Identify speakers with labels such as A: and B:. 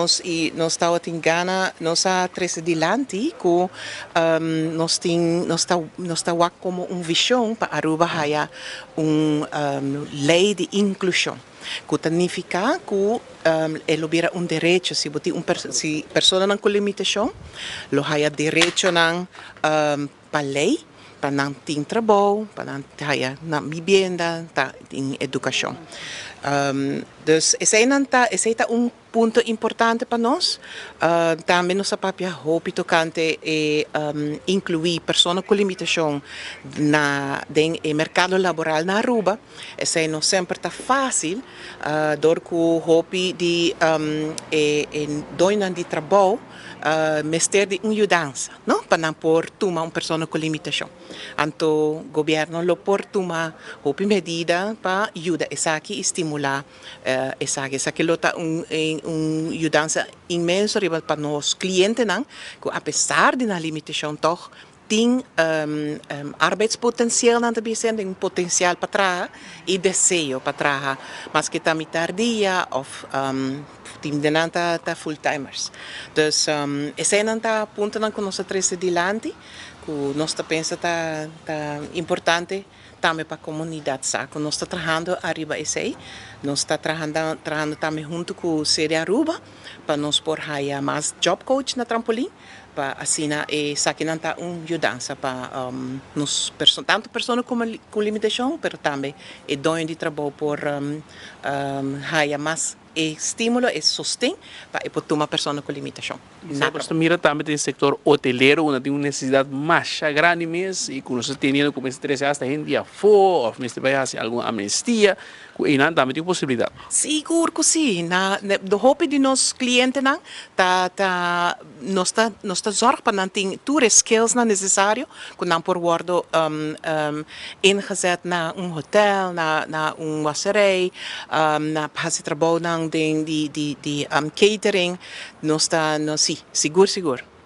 A: Nos y nos tabatin gana, nos a trece dilanti cu nos tin nos ta wak como un vision pa Aruba haya un ley di inclusion. Cu ta significa cu e lo bira un derecho si bo tin un si personanan cu limitacion lo haya derechonan pa ley pa nan tin trabou, pa nan haya nan vivienda, ta tin educacion. Dus esey ta un punto importante pa nos. Tambe nos a papia hopi tocante e inclui persona cu limitacion na den e mercado laboral na Aruba. Esey no semper ta facil, door cu hopi di e doñonan di trabou mester di un yudansa, no? Pa nan por tuma un persona cu limitacion. Anto gobierno lo por tuma hopi medida pa yuda esaki y stimula esaki. Esaki lo ta un yudansa inmenso riba pa nos clientenan, cu apesar di nan limitacion toch tin arbeidspotentieel nan ta bisa, tin un potencial pa traha y deseo pa traha, maske ta mitar dia of tin di nan ta full timers. Dus eseynan ta puntonan cu nos a trece dilanti, cu nos ta pensa ta importante tambe pa comunidad sa cu nos ta trahando ariba esey. Nos ta trahando tambe hunto cu Sede Aruba pa nos por haya mas job coach na Trampolin, pa asina esakinan ta un yudansa pa nos tanto persona cu limitacion, pero tambe e doño di trabou por haya mas e estimulo e sosten pa e por tuma persona cu limitacion.
B: Nos mira tambe den sector hotelero, unda tin un necesidad mas grandi mes y cu nos ta teniendo cu mester trece hasta hende afo of mester bay haci algun amnistia, cu einan tambe tin posibilidad.
A: Sigur cu si. Na de hopi di nos clientenan ta nos ta zorg pa nan tin tur e skills nan necesario cu nan por wordo ingezet na un hotel, na un wasserij, na haci trabounan den di catering. Nos ta, no, si, sigur, sigur.